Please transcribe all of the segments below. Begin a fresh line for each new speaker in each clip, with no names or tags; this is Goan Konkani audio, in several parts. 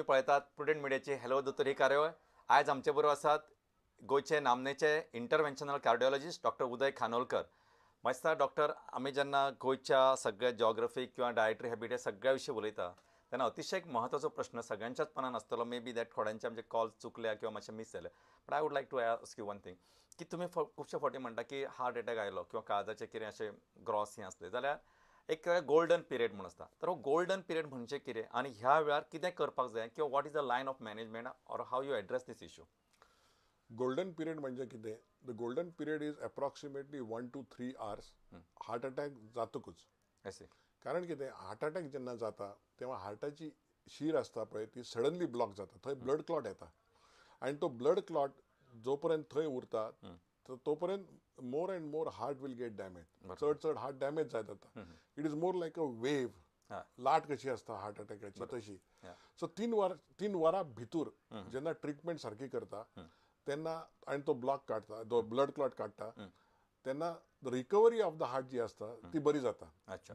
पळयतात प्रुडंट मिडियाची हॅलो दोतोर ही कार्यावळ. आयज आमचे बरोबर आसात गोंयचे नामनेचे interventional cardiologist doctor Uday Khanolkar. मागीर डॉक्टर, आमी जेन्ना गोंयच्या सगळ्या जिओग्राफी किंवा डायटरी हॅबिट ह्या सगळ्या विशीं उलयता तेन्ना अतिशय एक म्हत्वाचो प्रश्न सगळ्यांच्याच मनान आसतलो. मे बी that थोड्यांचे आमचे कॉल चुकल्या किंवा मातशें मीस जालें, but I would like to ask you one thing की तुमी खुबशे फावटी म्हणटा की हार्ट एटॅक आयलो किंवा काळजाचें कितें अशें ग्रॉस हें आसलें जाल्यार एक गोल्डन पिरियड म्हूण आसता. तर हो गोल्डन पिरियड म्हणजे कितें आनी ह्या वेळार कितें करपाक जाय किंवा what is the line of management or how you address this issue?
Golden period म्हणजे कितें? The golden period is approximately 1 to 3 hours heart attack जातकूच. कारण कितें, हार्ट अटॅक जेन्ना जाता तेव्हा हार्टाची शीर आसता पळय ती सडनली ब्लॉक जाता, थंय ब्लड क्लॉट येता आनी तो ब्लड क्लॉट जो पर्यंत थंय उरता तो पर्यंत more and more heart will get damage. चड चड हार्ट डॅमेज जायत जाता. It is more like a wave, लाट कशी आसता हार्ट अटॅकाची तशी. सो 3 वरां भितूर जेन्ना ट्रिटमेंट सारकी करता तेन्ना आनी तो ब्लॉक काडटा, तो ब्लड क्लॉट काडटा तेन्ना रिकवरी ऑफ the heart जी आसता ती बरी जाता.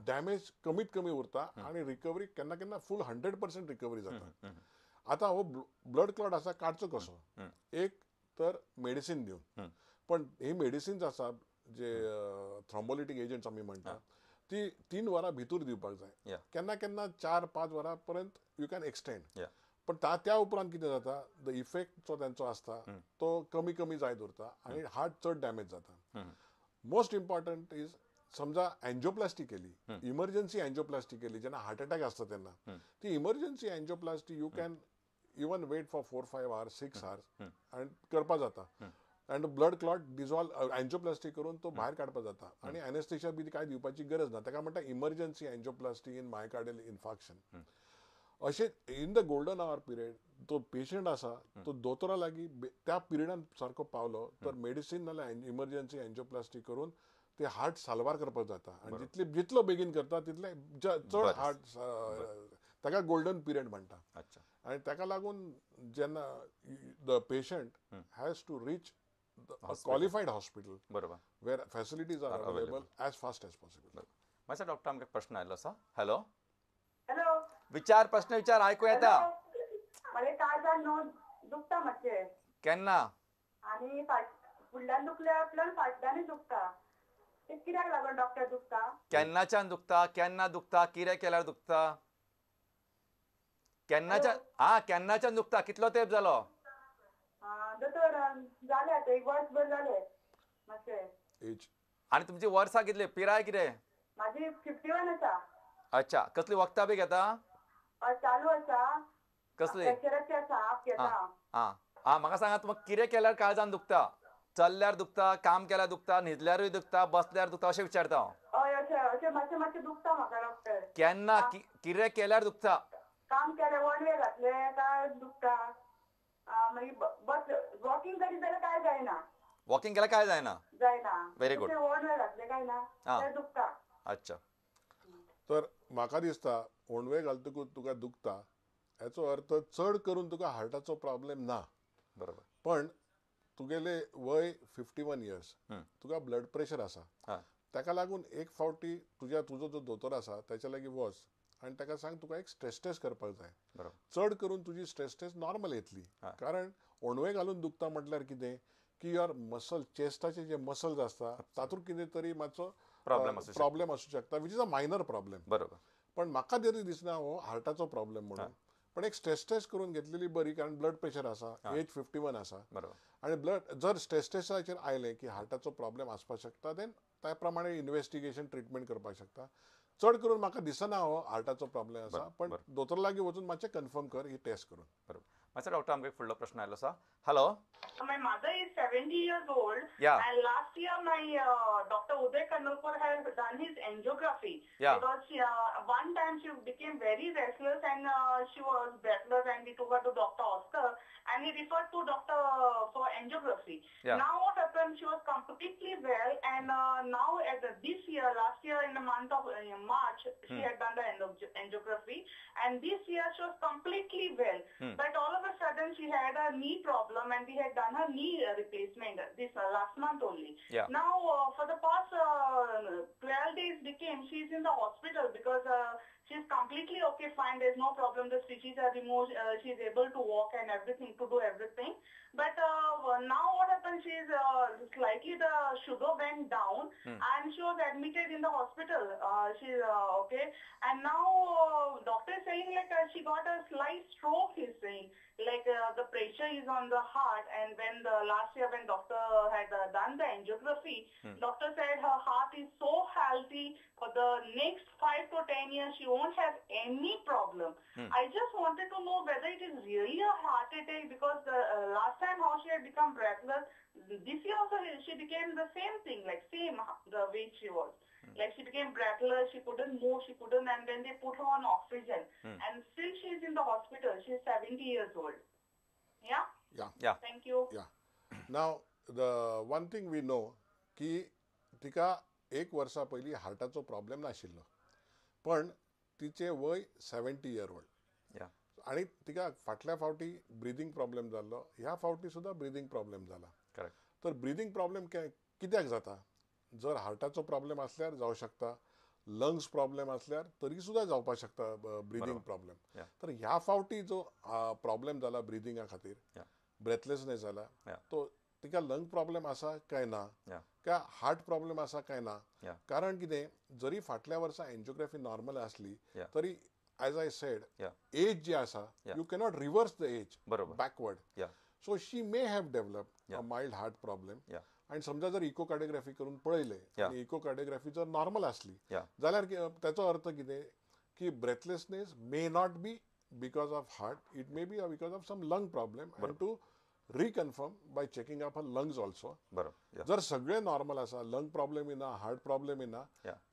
डॅमेज कमीत कमी उरता आनी रिकवरी केन्ना केन्ना फूल 100% रिकवरी जाता. आतां हो ब्लड क्लॉट आसा काडचो कसो? एक तर मेडिसीन दिवन, पण ही मेडिसिन्स आसा जे थ्रोम्बोलिटीक एजंट्स आमी म्हणटा ती 3 वरां भितूर दिवपाक जाय. केन्ना केन्ना 4-5 वरां पर्यंत you can extend, पण त्या उपरांत कितें जाता, the effect जो तेंचो आसता तो कमी कमी जायत उरता आनी हार्ट चड डॅमेज जाता. मोस्ट इम्पॉर्टंट is, समजा एन्जियोप्लास्टी केली, इमर्जन्सी एन्जियोप्लास्टी केली जेन्ना हार्ट अटॅक आसता तेन्ना, ती emergency angioplasty you can even wait for 4-5 hours 6 hours आनी करपा जाता. आनी ब्लड क्लॉट डिजॉल्व एन्जियोप्लास्टी करून तो भायर काडपा जाता आनी एनेस्थेशिया बी कांय दिवपाची गरज ना. ताका म्हणटा emergency angioplasty in myocardial infarction. अशें in the golden hour period तो पेशंट आसा तो दोतोरा लागीं त्या पिरियडान सारको पावलो तर मेडिसीन नाल्यार इमर्जन्सी एन्जियोप्लास्टी करून ते हार्ट साल्वार करपाक जाता. आनी जितलो बेगीन करता तितले चड हार्ट, ताका गोल्डन पिरियड म्हणटा. आनी ताका लागून जेन्ना the patient has to reach qualified hospital
बरोबर
where facilities are available as fast as possible.
मातसो डॉक्टर आमकां प्रश्न आयलो आसा. हॅलो
हॅलो,
विचार प्रश्न विचार आयकू येता.
मला काळजान न्हू दुखता मातशें.
केन्ना?
आनी फुडल्यान दुखल्या प्लस फाटल्यानूय दुखता. ते कित्याक लागून डॉक्टर दुखता?
केन्नाच्यान दुखता? केन्ना दुखता? कितें केल्यार दुखता? केन्नाच्यान? हा, केन्नाच्यान दुखता? कितलो तेंप जालो?
दोतोर जालें आतां एक वर्सभर जालें मातशें.
आनी तुमची वर्सां कितली, पिराय कितें?
म्हाजी 51 आसा.
अच्छा, कसली वखदां बी घेता?
हय, चालू आसा.
कसली?
प्रेशराची आसा, हाफ घेता.
आं आं, म्हाका सांगा तुमकां कितें केल्यार काळजान दुखता? चल्ल्यार दुखता, काम केल्यार दुखता, न्हिदल्यारूय दुखता, बसल्यार दुखता, अशें विचारता हांव.
हय, अशें अशें मातशें मातशें दुखता म्हाका डॉक्टर.
केन्ना कितें केल्यार दुखता?
काम केल्यार वणवे घातले काय दुखता, मागीर बस वॉकिंग करीत जाल्यार काय जायना.
वॉकिंग केल्यार काय जायना?
जायना.
Very good.
ओणवे घातले काय ना ते दुखता.
अच्छा,
तर म्हाका दिसता ओणवे घालतकूच तुका दुखता हेचो अर्थ चड करून तुका हार्टाचो प्रॉब्लेम ना.
बरोबर.
पण तुगेले वय 51 इयर्स, तुका ब्लड प्रेशर आसा, ताका लागून एक फावटी तुजो जो दोतोर आसा ताच्या लागीं वच आनी ताका सांग तुका एक स्ट्रेस टेस्ट करपाक जाय. चड करून तुजी स्ट्रेस टेस्ट नॉर्मल येतली, कारण ओणवे घालून दुखता म्हटल्यार कितें की your muscle, चेस्टाचे जे मसल्स आसता तातूंत कितें तरी मातसो प्रॉब्लेम आसूं शकता, which is a minor problem.
बरोबर.
पण म्हाका तरी दिसना हो हार्टाचो प्रॉब्लेम म्हणून. पण एक स्ट्रेस टेस्ट करून घेतलेली बरी, कारण ब्लड प्रेशर आसा, एज 51 आसा, आनी ब्लड जर स्ट्रेस टेस्टाचेर आयलें की हार्टाचो प्रॉब्लेम आसपाक शकता, देन त्या प्रमाणे इन्वेस्टिगेशन ट्रिटमेंट करपाक शकता. चड करून म्हाका दिसना हो हार्टाचो प्रॉब्लेम आसा, पण दोतोर लागीं वचून मातशें कन्फर्म कर ही टेस्ट करून.
बरोबर. मातसो डॉक्टर आमकां एक फुडलो प्रश्न आयलो आसा. Hello.
My mother is 70 years old.
Yeah.
And last year my Dr. Uday Khanolkar has done his angiography.
Yeah.
Because she, one time she became very restless and she was breathless, and we took her to Dr. Oscar and he referred to doctor for angiography.
Yeah.
Now what happened, she was completely well, and now at this year, last year in the month of March, she had done the angiography, and this year she was completely well. But all of a sudden she had a knee problem, and we had done her knee replacement this last month only.
Yeah.
Now for the past 12 days became, she is in the hospital because she is completely okay, fine, there is no problem, the stitches are removed, she is able to walk and everything, to do everything. But now what happened, she is slightly the sugar went down and she was admitted in the hospital. She is okay, and now doctor is saying like she got a slight stroke, he is saying. Like the pressure is on the heart, and when the last year when doctor had done the angiography, doctor said her heart is so healthy for the next 5 to 10 years she won't have any problem. I just wanted to know whether it is really a heart attack, because the last time how she had become breathless, this year also she became the same thing, like same the way she was. Like she became breathless, she couldn't move, she couldn't, and then they put her on oxygen. And still she is in the hospital. She is 70 years old. Yeah?
Yeah.
Yeah.
Thank you.
Yeah. Now, the one thing we know की तिका एक वर्सा पयली हार्टाचो प्रॉब्लेम नाशिल्लो, पण तिचे वय 70 year old.
Yeah.
आनी तिका फाटल्या फावटी ब्रिदींग प्रॉब्लेम जाल्लो, ह्या फावटी सुद्दां ब्रिदींग प्रॉब्लेम जाला.
करेक्ट.
तर ब्रिदींग प्रॉब्लेम कित्याक जाता? जर हार्टाचो प्रॉब्लेम आसल्यार जावं शकता, लंग्स प्रॉब्लेम आसल्यार तरी सुद्दां जावपाक शकता ब्रिदींग प्रॉब्लेम. तर ह्या फावटी जो प्रॉब्लेम जाला ब्रिदिंगा खातीर, ब्रेथलेसनेस जाला, तो तिका लंग प्रॉब्लेम आसा काय ना, काय हार्ट प्रॉब्लेम आसा काय ना. कारण कितें, जरी फाटल्या वर्सा एन्जियोग्राफी नॉर्मल आसली तरी एज I said as जी आसा you cannot reverse the age backward. So she may have developed a mild heart problem. आनी समजा जर इकोकार्डियोग्राफी करून पळयले आनी इकोकार्डियोग्राफी जर नॉर्मल आसली जाल्यार ताचो अर्थ कितें की breathlessness may not be because of heart, it may be because of some lung problem, and to reconfirm by checking up her lungs also.
बरोबर.
जर सगळे नॉर्मल आसा, लंग प्रॉब्लेम ना, हार्ट प्रॉब्लेम ना,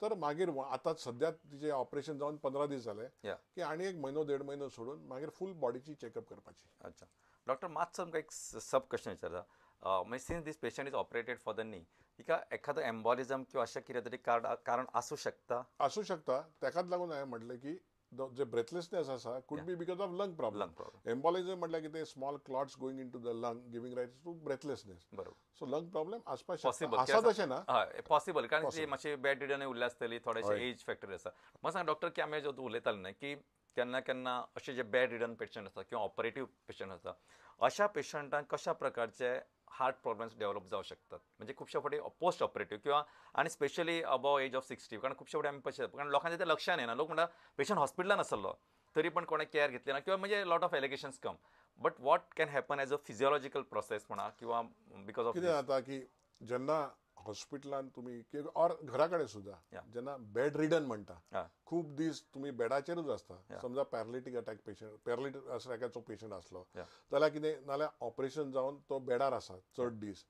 तर मागीर आतां सद्या तिचें ऑपरेशन जावन 15 दीस जाले की आनी एक म्हयनो देड म्हयनो सोडून मागीर फूल बॉडीची चॅकअप करपाची.
अच्छा डॉक्टर, मातसो आमकां एक सब क्वेश्चन विचारता. म्हणजे since this patient is operated for the knee, तिका एखादो एम्बॉलिझम किंवा अशें कितें तरी कारण आसूं शकता?
आसूं शकता. ताकाच लागून हांवें म्हटलें की जे ब्रेथलेसनेस आसा could be because of lung problem. Embolism म्हटल्यार कितें, small clots going into the lung giving rise to breathlessness.
बरोबर.
सो लंग प्रॉब्लेम आसपाक शकता, आसा तशें ना,
हय पॉसिबल, कारण ती मातशी बॅड रिडन उरल्या आसतली, थोडेशे एज फॅक्टर आसा. म्हाका सांग डॉक्टर, की आमी जो उलयताले न्हय की केन्ना केन्ना अशे जे बॅड रिडन पेशंट आसता किंवा ऑपरेटीव पेशंट आसता, अशा पेशंटांक कशा प्रकारचे हार्ट प्रॉब्लेम्स डेव्हलप जावं शकतात? म्हणजे खुबशे फावटी पोस्ट ऑपरेटीव किंवा आनी स्पेशली अबव एज ऑफ 60, कारण खुबशे फावटी आमी पळयतात, कारण लोकांचे ते लक्षान येना, लोक म्हणटा पेशंट हॉस्पिटलान आसलो तरी पण कोणें केअर घेतली ना, किंवा म्हणजे lot of allegations come. But what can happen as a physiological process म्हणा किंवा because of
कितें जाता की जेन्ना हॉस्पिटलान तुमी ऑर घरा कडेन सुद्दां जेन्ना बेड रिडन म्हणटा, खूब दीस तुमी बेडाचेरूच आसता. समजा पॅरालिटीक अटॅक पेशंट, पॅरालिटीक अटॅकाचो पेशंट आसलो जाल्यार कितें, नाल्यार ऑपरेशन जावन तो बेडार आसा चड दीस,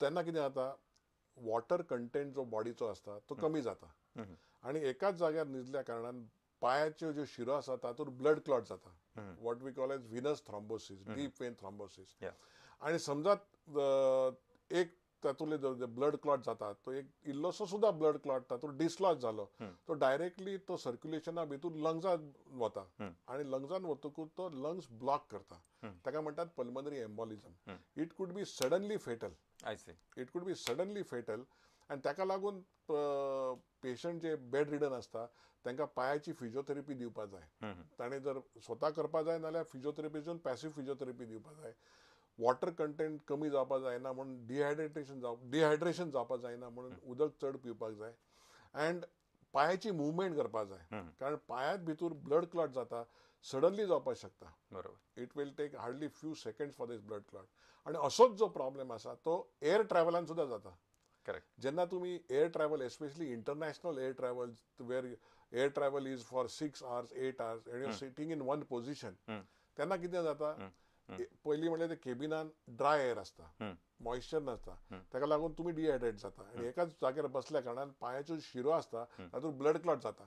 तेन्ना कितें जाता, वॉटर कंटेंट जो बॉडीचो आसता तो कमी जाता आनी एकाच जाग्यार निजल्या कारणान पांयाच्यो ज्यो शिरो आसा तातूंत ब्लड क्लॉट जाता, what we call as venous thrombosis, deep vein thrombosis. आनी समजा एक तातूंतले ब्लड क्लॉट जाता तो एक इल्लोसो सुद्दां ब्लड क्लॉट तातूंत डिसलॉज जालो तो डायरेक्टली तो सर्क्युलेशना भितूर लंग्सान वता आनी लंग्सान वतकूच तो लंग्स ब्लॉक करता, ताका म्हणटात pulmonary embolism. It could be suddenly fatal. It could be suddenly fatal. आनी ताका लागून पेशंट जे बेड रिडन आसता तांकां पांयाची फिजियोथेरपी दिवपा जाय. ताणें जर स्वता करपा जाय नाल्यार फिजियोथेरपीसून पॅसिव फिजियोथेरपी दिवपा जाय. वॉटर कंटेंट कमी जावपा जायना म्हणून डिहायड्रेशन जावपा जायना म्हणून उदक चड पिवपाक जाय अँड पांयाची मुवमेंट करपाक जाय, कारण पांयांत भितर ब्लड क्लॉट जाता, सडनली जावपाक शकता.
बरोबर.
It will take hardly few seconds for this blood clot. आनी असोच जो प्रॉब्लेम आसा तो एअर ट्रॅव्हलान सुद्दां जाता.
करेक्ट.
जेन्ना तुमी air travel, especially international air travel, where air travel is for 6 hours 8 hours and you are sitting in one position, तेन्ना कितें जाता, पयलीं म्हणल्यार ते केबिनान ड्राय एअर आसता, मॉइश्चर नासता, ताका लागून तुमी डिहायड्रेट जाता आनी एकाच जाग्यार बसल्या कारणान पांयाच्यो शिरो आसता तातूंत ब्लड क्लॉट जाता.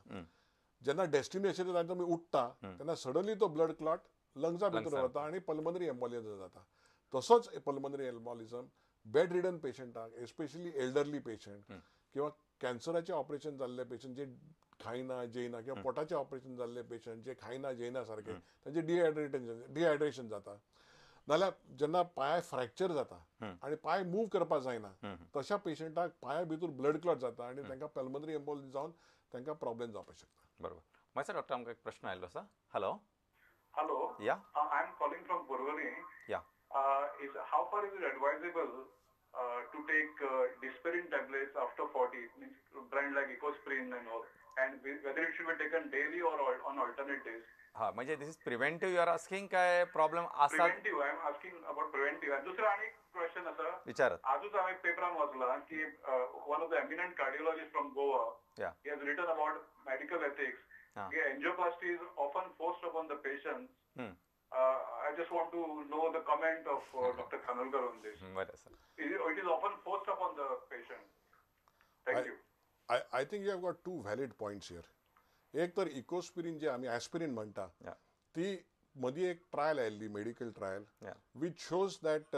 जेन्ना डेस्टिनेशनार तुमी उठ्ठा तेन्ना सडनली तो ब्लड क्लॉट लंग्सा भितर वता आनी पल्मनरी एम्बॉलिझम जाता. तसोच पल्मनरी एम्बॉलिझम बेड रिडन पेशंटाक, एस्पेशली एल्डरली पेशंट किंवा कॅन्सराचें ऑपरेशन जाल्ले पेशंट जे खायना जेयना, किंवा पोटाचें ऑपरेशन जाल्ले पेशंट जे खायना जेयना सारके, तांचे डिहायड्रेशन जाता. नाल्यार जेन्ना पांय फ्रॅक्चर जाता आनी पांय मूव करपाक जायना तशा पेशंटाक पांया भितर ब्लड क्लॉट जाता आनी तांकां पल्मनरी एम्बोलिझम जावन तांकां प्रॉब्लेम जावपाक शकता.
बरोबर. मातसो डॉक्टर आमकां एक प्रश्न आयिल्लो आसा. Hello.
Hello.
Yeah.
I am calling from Porvorim.
Yeah.
How far is it advisable to take Disprin tablets after 40, means brand like Ecosprin and all, and whether it should be taken daily or on alternate days?
हा, म्हणजे this is preventive you are asking काय प्रॉब्लेम आसा?
Preventive, I am asking about preventive. आनी दुसरो आनी क्वेश्चन आसा,
विचारात.
आजूच हांवें पेपरान वाचला की one of the eminent cardiologist from Goa, he has written about medical ethics. Angioplasty is often forced upon the patients. I just want to know the comment of Dr. Khanolkar on this.
बरें sir.
It is often forced upon the patient. Thank you.
I think you have got two valid points here. एक तर इकोस्पिरीन जे आमी ॲस्पिरीन म्हणटा ती मदीं एक ट्रायल आयिल्ली, medical trial, which shows that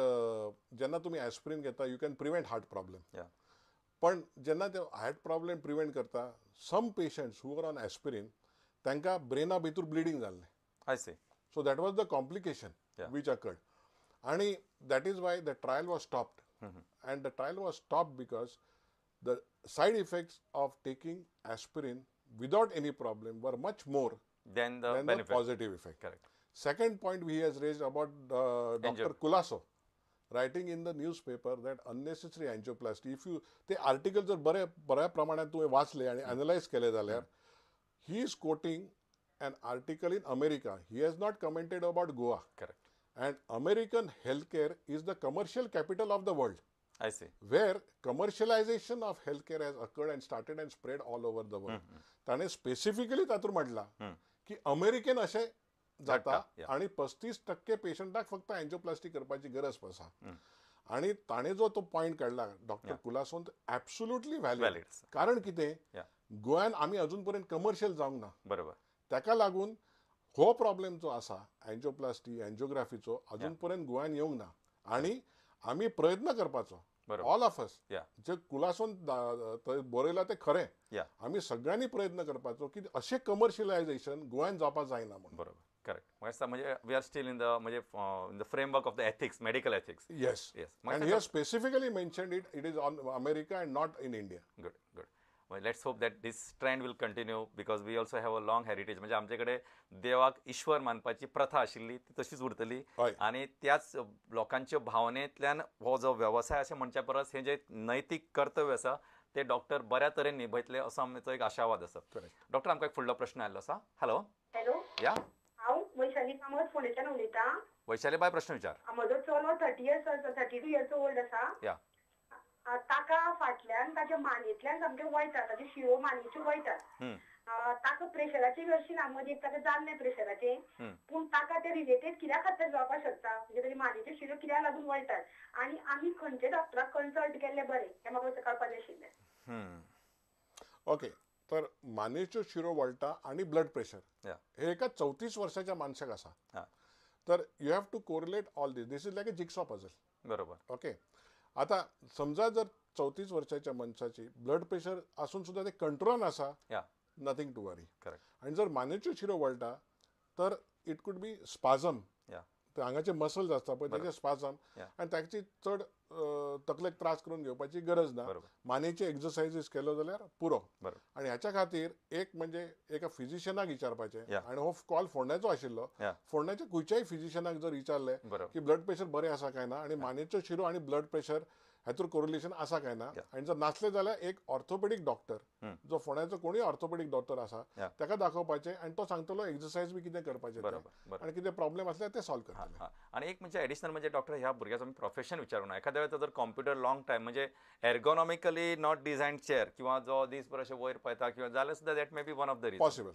जेन्ना तुमी ॲस्पिरीन घेता you can prevent heart problem. पण जेन्ना ते हार्ट प्रॉब्लेम प्रिवेंट करता, some patients who are on aspirin तांकां ब्रेना भितर ब्लिडींग जाल्लें.
I see.
So that was the complication which occurred. And that is why the trial was stopped. And the trial was stopped because the side effects of taking aspirin without any problem were much more
than the
than the positive effect.
Correct.
Second point he has raised about Dr. Colaco writing in the newspaper that unnecessary angioplasty. If you ते article जर बऱ्या प्रमाणात तुवें वाचले आणि analyze केले जाल्यार he is quoting an article in America. He has not commented about Goa.
Correct.
And American healthcare is the commercial capital of the world.
I see.
Where commercialization of healthcare has occurred and started and spread all over the world. ताणें specifically तातूंत म्हटलां की अमेरिकेन अशें जाता आनी 35% पेशंटाक फक्त एन्जियोप्लास्टी करपाची गरज आसा. आनी ताणें जो तो पॉयंट काडला डॉक्टर कुलासोन एब्सोल्युटली व्हॅलिड. कारण कितें, गोव्यान आमी अजून पर्यंत कमर्शियल जावंक ना.
बरोबर.
ताका लागून हो प्रॉब्लेम जो आसा एन्जियोप्लास्टी एन्जियोग्राफीचो अजून पर्यंत गोव्यान येवंक ना आनी आमी प्रयत्न करपाचो ऑल ऑफ अस. जे कुलासोन बरयलां तें खरें, आमी सगळ्यांनी प्रयत्न करपाचो की अशें कमर्शियलायझेशन गोव्यान जावपाक जायना म्हणून.
बरोबर. करेक्ट. म्हणजे we are still in the म्हणजे in the framework of the ethics, medical ethics.
Yes yes. And he has specifically mentioned it, it is on America and not in India.
Good good. Let's hope that this trend will continue because we also have a long heritage. म्हणजे आमच्याकडे देवाक ईश्वर मानपाची प्रथा आशिल्ली ती तशीच उरतली आनी त्याच लोकांच्या भावनेंतल्यान हो जो वेवसाय अशें म्हणच्या परस हें जें नैतीक कर्तव्य आसा ते डॉक्टर बऱ्या तरेन निभयतले असो आमचो एक आशावाद आसा. डॉक्टर आमकां एक फुडलो प्रश्न आयिल्लो आसा. हॅलो.
हॅलो.
या.
हांव वैशाली कामत फोंडेच्यान उलयतां.
वैशाली बाय प्रश्न विचार.
म्हजो चलो 32 इयर्स ओल्ड आसा.
या.
ताका फाटल्यान ताच्या मानेंतल्यान सामकें वळटा, ताचे शिरो मानेच्यो वळटात. ताका प्रेशराची अशी ना, मदीं ताका जाल्लें प्रेशराचें, पूण ताका ते रिलेटेड कित्या खातीर जावपाक शकता, म्हणजे ताचे मानेच्यो शिरो कित्याक लागून वळटात आनी आमी खंयच्या डॉक्टराक कन्सल्ट केल्लें बरें हें म्हाका कळपाक जाय आशिल्लें.
ओके. तर मानेच्यो शिरो वळटा आनी ब्लड प्रेशर हे एका 34 वर्साच्या माणसाक आसा. तर you have to correlate all this. This is like a jigsaw puzzle.
बरोबर.
ओके. आता समजा जर 34 वर्षाच्या मनशाची ब्लड प्रेशर आसून सुद्धा ते कंट्रोलान आसा, नथींग टू वरी. आनी जर मानेच्यो शिरो वळटा तर it could be spasm. हांगाचे मसल्स आसता पळय ताचे स्पाझम आनी ताची चड तकलेक त्रास करून घेवपाची गरज ना. मानेचे एक्सरसायजीस केलो जाल्यार पुरो. आनी ह्याच्या खातीर एक म्हणजे एका फिजिशियनाक विचारपाचें. आनी हो कॉल फोंड्याचो आशिल्लो. फोंड्याच्या खंयच्याय फिजिशियनाक जर विचारलें की ब्लड प्रेशर बरें आसा काय ना आनी मानेच्यो शिरो आनी ब्लड प्रेशर हातूंत कोरिलेशन आसा काय ना, आनी जर नासलें जाल्यार एक ऑर्थोपेडीक डॉक्टर जो फोंड्याचो कोणूय ऑर्थोपेडीक डॉक्टर आसा ताका दाखोवपाचें आनी तो सांगतलो एक्सरसायज बी कितें करपाचें आनी कितें प्रॉब्लेम आसल्यार ते सॉल्व करतले.
आनी एक म्हणजे एडिशनल म्हणजे डॉक्टर ह्या भुरग्याचो आमी प्रोफेशन विचारूंक ना. एखाद्या वेळार जर कॉम्प्युटर लॉंग टायम म्हणजे एर्गोनॉमिकली not design chair किंवा जो दीसभर अशें वयर पळयता किंवा जाल्यार सुद्दां that may be one of the reason
possible.